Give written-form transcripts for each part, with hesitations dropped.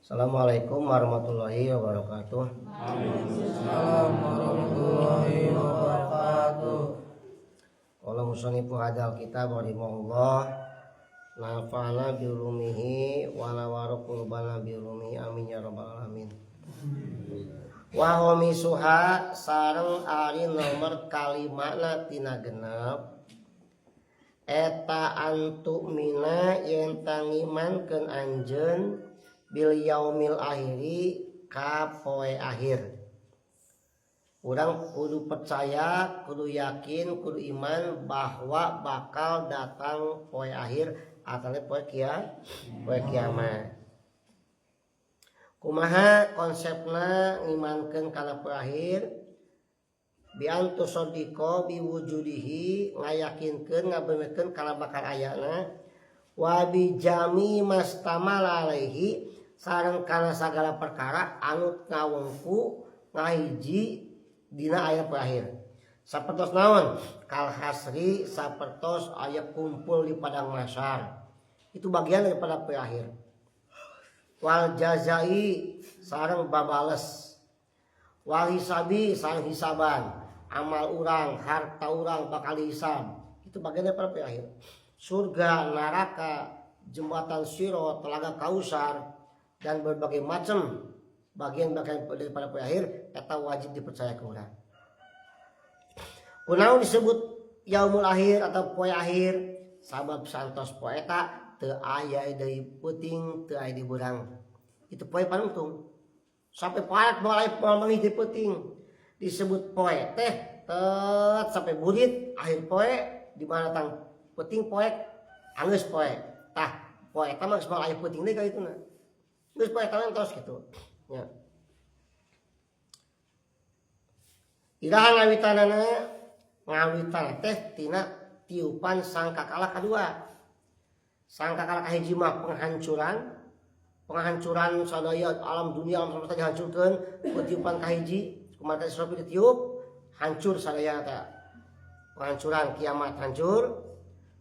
Assalamualaikum warahmatullahi wabarakatuh. Waalaikumsalam warahmatullahi wabarakatuh. Qala musannifu hadzal kitab rahimahullah nafa'ana bi ulumihi wa nawwara qulubana bi ulumihi amin ya rabbal alamin. Wa khamisuha sareng ari nomor kalimana tina genep eta antu'mina yen tangimankeun anjeun bil yaumil akhiri ka poe akhir. Urang kudu percaya, kudu yakin, kudu iman bahwa bakal datang poe akhir atau poe poe kiamat. Kumaha konsepna ngimankeun kana poe akhir? Bi an tusaddiqa bi wujudihi, ngayakinkeun ngabenerkeun kana bakal ayana, wa bi jami mastamala alaihi sareng kana sagala perkara anu ngawengku ngahiji dina aya poe akhir. Sapertos naon? Kal hasri, sapertos aya kumpul di padang mahsyar. Itu bagian daripada poe akhir. Wal jazai sareng babales. Wal hisabi sareng hisaban. Amal urang, harta urang bakal dihisab. Itu bagian daripada poe akhir. Surga, neraka, jembatan Sirat, telaga Kausar, dan berbagai macam bagian-bagian daripada poe akhir eta wajib dipercaya ke urang. Kunaon disebut yaumul akhir atau poe akhir? Sabab santos poe eta teu aya deui peuting, teu aya di beurang. Itu poe panungtung. Sampai parat moal aya moal meunggih di peuting. Disebut poe teh tet sampai burit akhir poe di mana tang peuting poe anggeus poe. Tah poe eta mah geus moal aya peuting deui ka dituna. Geus poe eta tos kitu. Ya. Iraha ngawitanana? Ngawitan teh tina tiupan sangkakala kadua. Sangkakala kahiji mah penghancuran, penghancuran sadaya alam dunia alam semesta dihancurkeun ku tiupan kahiji, kumaha Israfil ditiup, hancur sadaya teh. Penghancuran kiamat hancur,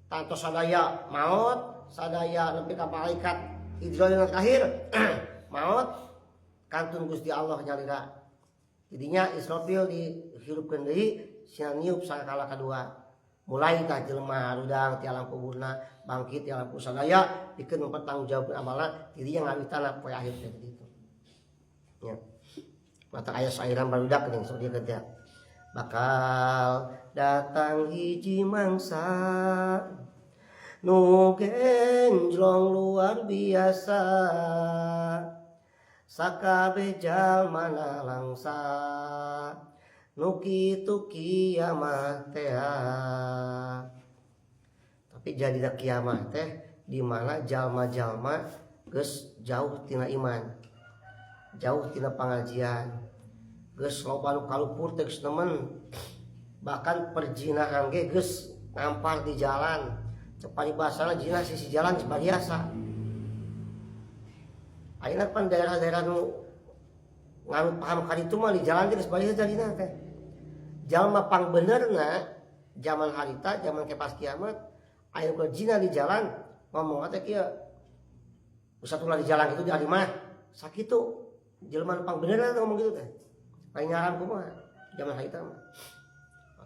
tantos sadaya maot, sadaya nepi ka malaikat Izrail terakhir maot kantun Gusti Allah nyalira. Jadinya Israfil dihirupkeun deui sia niup sangkakala kadua. Mulai tah jelema harudang ti alam kuburna bangkit ti alam kubur sadaya pikeun mempertanggungjawabkeun amalna dirinya ngawitan poe akhir teh kitu. Ya. Mata aya sairan barudak geuning sok dieu teh. Bakal datang hiji mangsa nu genjlong luar biasa sakabeh jalma nalangsa nu kitu kiamat teh. Tapi jadina kiamat teh di mana jalma-jalma geus jauh tina iman, jauh tina pangajian, geus loba nu kalupur teh geus nemen, bahkan perjinahan ge geus ngampar di jalan. Cek paribasana jinah sisi jalan geus biasa. Ayeuna pan daerah-daerah nu nganut paham kaditu mah di jalan ge geus biasa jadina teh. Jalma pangbenerna zaman harita, zaman ke pas kiamat, aya nu zina di jalan ngomong teh kieu. Usah ulah di jalan itu di mah sakitu. Jelema nu pangbenerna ngomong gitu teh. Lain ngaran kumaha zaman harita mah.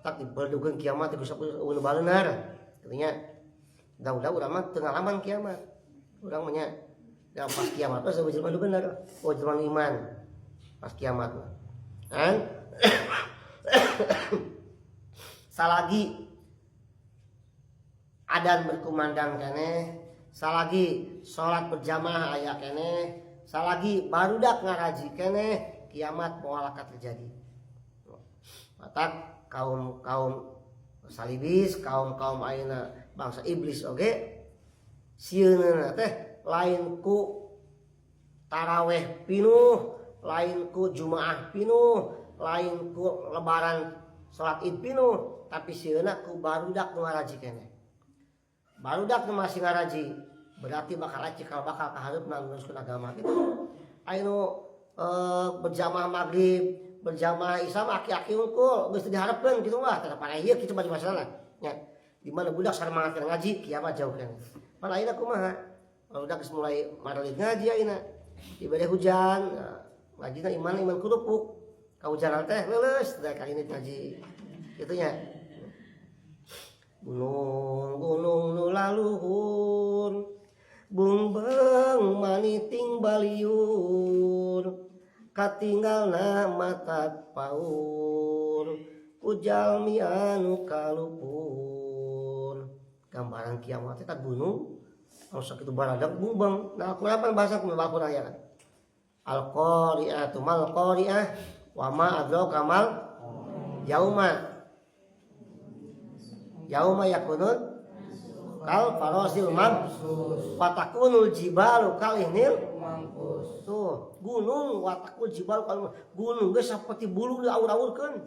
Otak dibedukeun kiamat teh geus eueuh balenar. Artinya dah-dah urang mah teu ngalaman kiamat. Urang mah nya da pas kiamat mah eueuh jelema nu bener, oh jelema nu iman pas kiamat mah. Kan? Salagi adan berkumandang keneh, salagi salat berjamaah aya keneh, salagi barudak ngaraji keneh, kiamat moal akan terjadi. Matak kaum-kaum salibis, kaum-kaum ayeuna bangsa iblis oge sieunna teh lain ku taraweh pinuh, lain ku jumaah pinuh, lain ku lebaran salat id pinuh, tapi sieunna ku barudak nu ngaraji keneh. Barudak nu masih ngaraji berarti bakal cikal bakal kahareupna neruskeun agama kitu. Aya nu berjamaah maghrib, berjamaah isya mah aki-aki unggul geus teu diharepkeun kitu mah teh parah ieu kitu bari masalah nya. Di mana budak sareng ngaji kiamat jauh keneh. Pan ayeuna kumaha? Barudak geus mulai maralid ngaji ayeuna. Dibere hujan, nah, ngajina iman iman kerupuk. Kahujanan teh leuleus da ka ini ngaji. Kitu nya. Gunung-gunung nu laluhur, bungbeung maniting baliur, katinggalna matak paur ku jalmi anu kalupur. Gambaran kiamat teh gunung anu sakitu baradag bumbang. Nah, Al-Qur'an bahasa kumaha Al-Qur'an aya kan? Al-qari'atu mal qari'ah wa ma adraka mal yauma yauma yakunun kal farasil mabsus wa takunul jibalu kal ihnil Mampus. Tuh, gunung wa takul jibalu kal gunung geus saperti bulu diaur-aurkeun.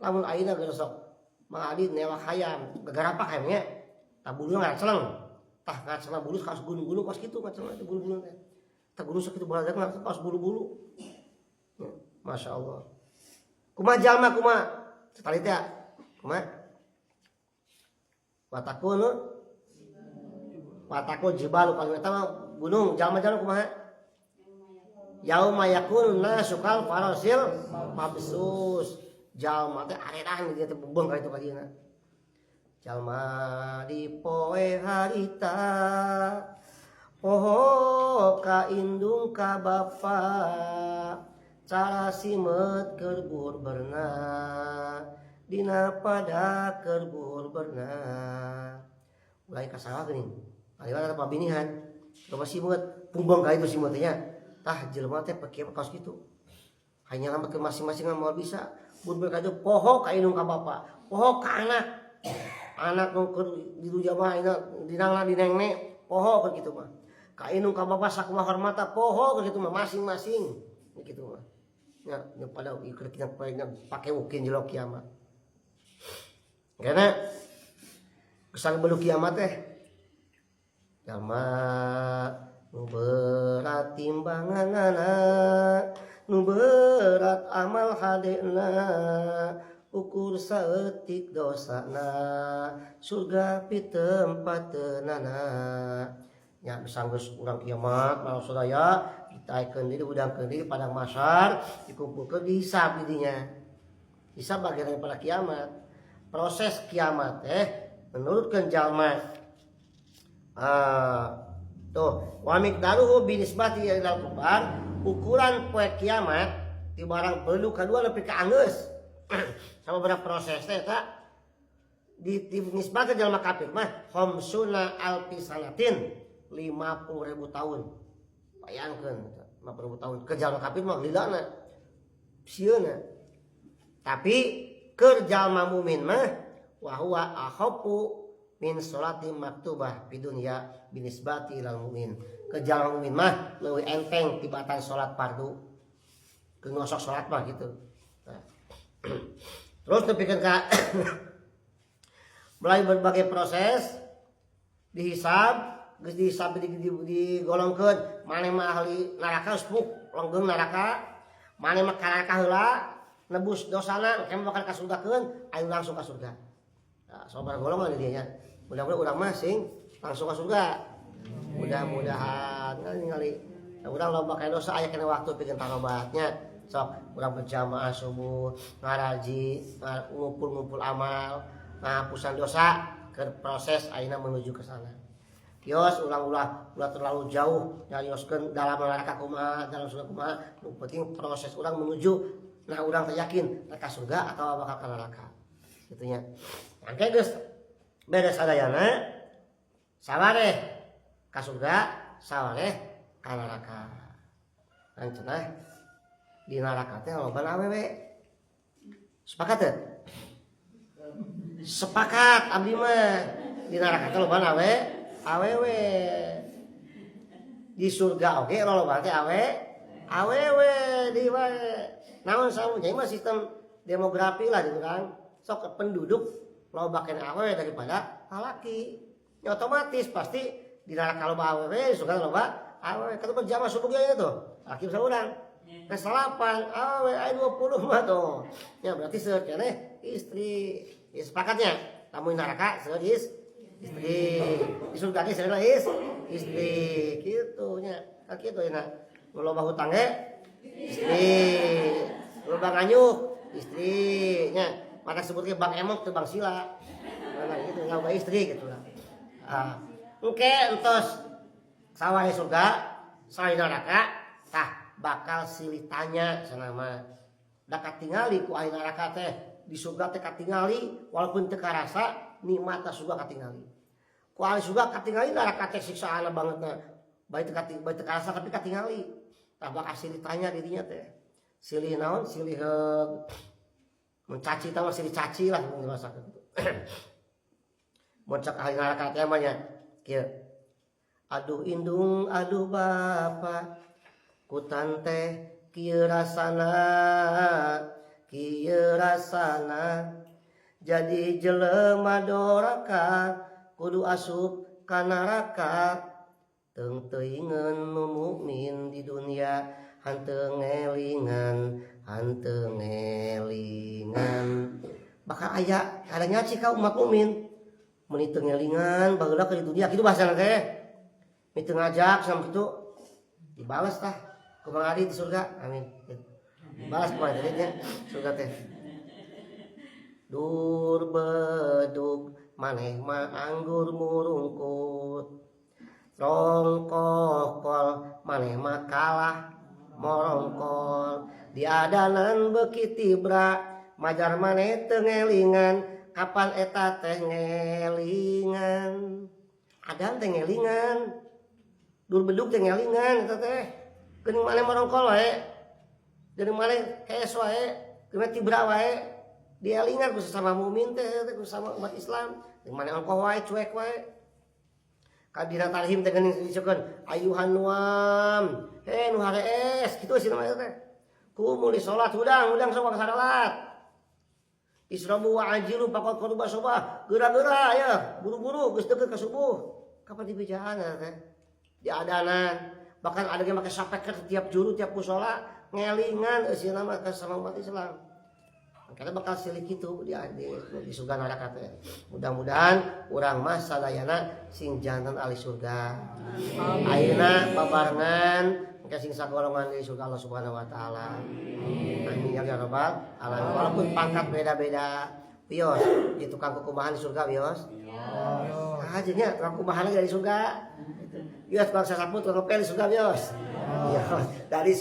Lamun ayeuna geus sok Mang Adi newak hayam, gagarapak hayamnya. Tah bulu ngaceleng. Tah ngaceleng bulu kaos gunung-gunung kaos kitu ngaceleng teh bulu-bulu teh. Tah gunung sakitu baladak ngaceleng kaos bulu-bulu. Ya, Masya Allah. Kumaha jalma kumaha? Sekali teh kumaha? Watakunu watakul jibalu kalau eta mah gunung jalma-jalma kumaha? Yauma yakunu nasu kal farasil mabsus. Jalma teh aredan dia teh bubeung ka itu ka dieuna. Jalma di poe harita poho ka indung ka bapa cara simet keur berna dina pada keur berna. Mulai ka sawah geuning. Aliwat ada pabinihan. Loba simeut, pumbang ka itu simeut nya. Tah jelema teh pake kaos kitu. Hanya lama ke masing-masing mah moal bisa. Mun mereka itu poho ka indung ka bapa, poho ka anak. Anak nu keur di jamaah ayeuna dinangna dinengne, poho keur kitu mah. Ka indung ka bapa sakumaha hormata poho keur kitu mah masing-masing kitu mah. Nya nya pada ieu keur kita pake ukin jelo kiamat. Karena kesang belu kiamat teh jalma nu berat timbanganana, nu berat amal hadena, ukur saeutik dosana, surga pitempateunana. Nya bisa geus urang kiamat malam sadaya ditaekeun diri udangkeun diri padang mahsyar dikumpulkeun dihisab di dinya. Hisab bagian daripada kiamat. Proses kiamat teh menurutkeun jalma tuh wa miqdaruhu binisbati ilal kufar, ukuran poe kiamat di barang perlu kedua lebih ke anggeus. Sama berapa proses teh eta dinisbatkeun jalma kafir mah khamsuna alfi sanatin 50.000 tahun. Bayangkeun 50.000 tahun ke jalma kafir mah lilana sieuna. Tapi keur jalma mukmin mah wa huwa akhafu min sholati maktubah di dunya binisbati ilal mukmin. Ke jalma mukmin mah leuwih enteng tibatan salat fardu. Ke ngosok salat mah gitu. Nah. Terus nepikeun ka melalui berbagai proses dihisab, geus dihisab digolongkeun maneh mah ahli neraka geus puk langgeng neraka, maneh mah ka neraka heula nebus dosana engke bakal kasurgakeun ayo langsung ka surga. Nah, sabar golongan di dinya. Mudah-mudahan urang mah sing langsung ka surga. Mudah-mudahan kan ningali urang loba kayak dosa aya kena waktu pikeun tarobatnya. Sok urang berjamaah subuh, ngaraji, ngumpul-ngumpul amal, ngahapusan dosa ke proses ayeuna menuju ke sana. Yos ulang ulah ulah terlalu jauh nyarioskeun dalam neraka kumaha, dalam surga kumaha, nu penting proses urang menuju nah urang teh yakin ka surga atau bakal ka neraka. Kitu nya. Engke geus beres sadayana sawareh ka surga, sawareh ka neraka. Kan cenah di neraka teh loba awewe. Sepakat teh? Sepakat abdi mah. Di neraka teh loba awe awewe. Di surga oge loba teh awe awewe di wae. Naon samu nya mah sistem demografi lah di urang. Sok penduduk loba keneh awewe daripada lalaki. Ya otomatis pasti di neraka loba awewe, di surga loba awewe. Kata berjamaah subuh ge tuh. Laki saurang. Ke salapan, awewe aya 20 mah tuh. Ya berarti seueur keneh istri. Ya, sepakatnya. Lamun neraka seueur istri. Di surga ge seueur istri. Istri kitu nya. Kan kitu nya. Nu loba hutang ge istri. Nu loba nganyuk istri nya. Maka sebut ge Bang Emok teu Bang Sila. Nah, gitu loba istri gitu lah. Ah, engke entos sawah surga, sawah neraka, tah bakal silih tanya sanama. Da katingali ku ahli neraka teh di surga teh katingali walaupun teu karasa nikmat surga katingali. Ku ahli surga katingali neraka teh siksaana bangetna. Bae teu bae teu karasa tapi katingali. Tah bakal silih tanya dirinya teh. Silih naon? Silih mencaci tah silih caci lah mun bahasa kitu. Mun cek ahli neraka teh mah nya kieu. Aduh indung, aduh bapa, kutan teh kieu rasana, kieu rasana. Jadi jelema doraka, kudu asup ka neraka. Teung teuingeun nu mukmin di dunia, hanteu ngelingan, hanteu ngelingan. Bakal aya kada nyaci ka umat mukmin. Mun teu ngelingan baheula ke di dunia kitu bahasana teh. Itu ngajak sama gitu dibalas tah ku Bang Adi di surga, amin. Balas kumaha teh nya surga teh. Dur bedug maneh mah anggur murungkut, rongkokol maneh mah kalah morongkol. Diadanan beuki tibra majar maneh teu ngelingan, kapan eta teh ngelingan. Adan teh ngelingan, dur bedug teh ngelingan eta teh. Geuning maneh morongkol wae, geuning maneh hees wae, geuning tibra wae. Dielingan ku sesama mukmin teh, ku sesama umat Islam. Geuning maneh ongkoh wae, cuek wae. Kadina tarhim teh geuning disebutkeun ayuhan nuam, he nu harees kitu sih namanya teh. Ku muli salat hudang, hudang sok salat. Isrobu wa ajilu faqad qaruba subah. Geura-geura ya, buru-buru geus deukeut ka subuh. Kapan dibejaan eta teh? Diadanan. Bahkan ada yang pakai sapeker tiap juru, tiap musola ngelingan eusina mah ka sama umat Islam. Karena bakal silih kitu di surga neraka teh. Mudah-mudahan urang mah sadayana sing janten ahli surga. Ayeuna babarengan engke sing sagolongan di surga Allah Subhanahu wa taala. Amin ya rabbal alamin. Walaupun pangkat beda-beda. Wios, di tukang kukumahan di surga wios. Ah, jadinya tukang kukumahan lagi dari surga. Wios tukang sasapu, tukang ngepel di surga wios. Wios dari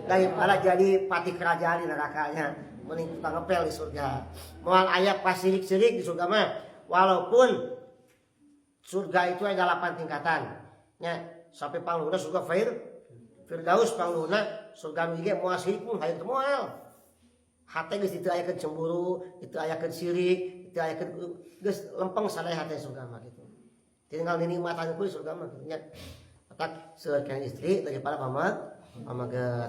daripada jadi patih kerajaan di nerakanya. Mending tukang ngepel di surga. Moal aya pasirik-sirik di surga mah. Walaupun surga itu ada 8 tingkatan. Ya, sampai pangluhurna surga Firdaus pangluhurna surga nu ieu moal sirik pun hayang teu moal. Hate geus teu ayakeun cemburu, teu ayakeun sirik, teu ayakeun geus lempeng sadaya hate surga mah gitu. Tinggal dinikmatan ku di surga mah gitu nya. Matak seueur istri daripada pamaget.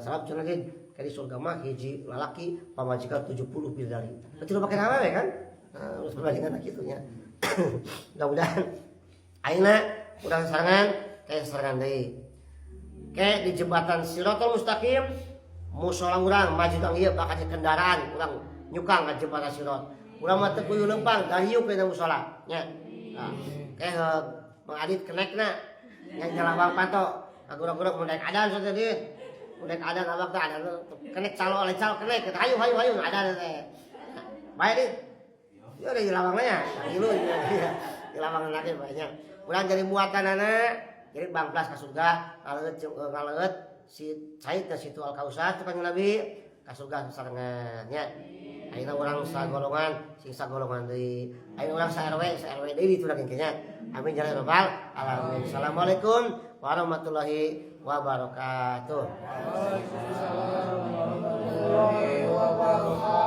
Sabab cenah ge di surga mah hiji lalaki pamajikan 70 bidadari. Berarti lo pakai awewe kan? Nah, terus perbandingan kitu nya. Mudah-mudahan ayeuna urang sarangan kayak sarangan deui. Kayak di jembatan Siratal Mustaqim musola urang maju kang ieu bakal jadi kendaraan urang nyukang ka jembatan Sirat. Urang mah teu kudu leumpang gariuk kana musola nya. Nah, kayak Mang Adit kenekna nya nyalawang panto. Agurang-gurang mun daek adan so teh. Mun daek adan abang teh adan kenek calo oleh calo kenek hayu hayu hayu adan teh. Bae dit. Ya udah di lawangnya ya, ngilu ya. Di lawangan lagi banyak. Urang jadi muatanana, jadi bangplas ka surga, ngaleut si Said ke situ Al Kausar tu kanjeng Nabi ka surga sarengan nya. Ayeuna urang sagolongan sing sagolongan deui. Ayeuna urang sa RW, sa RW deui ditu lagi nya. Amin ya rabbal alamin. Assalamualaikum warahmatullahi wabarakatuh. Waalaikumsalam warahmatullahi wabarakatuh.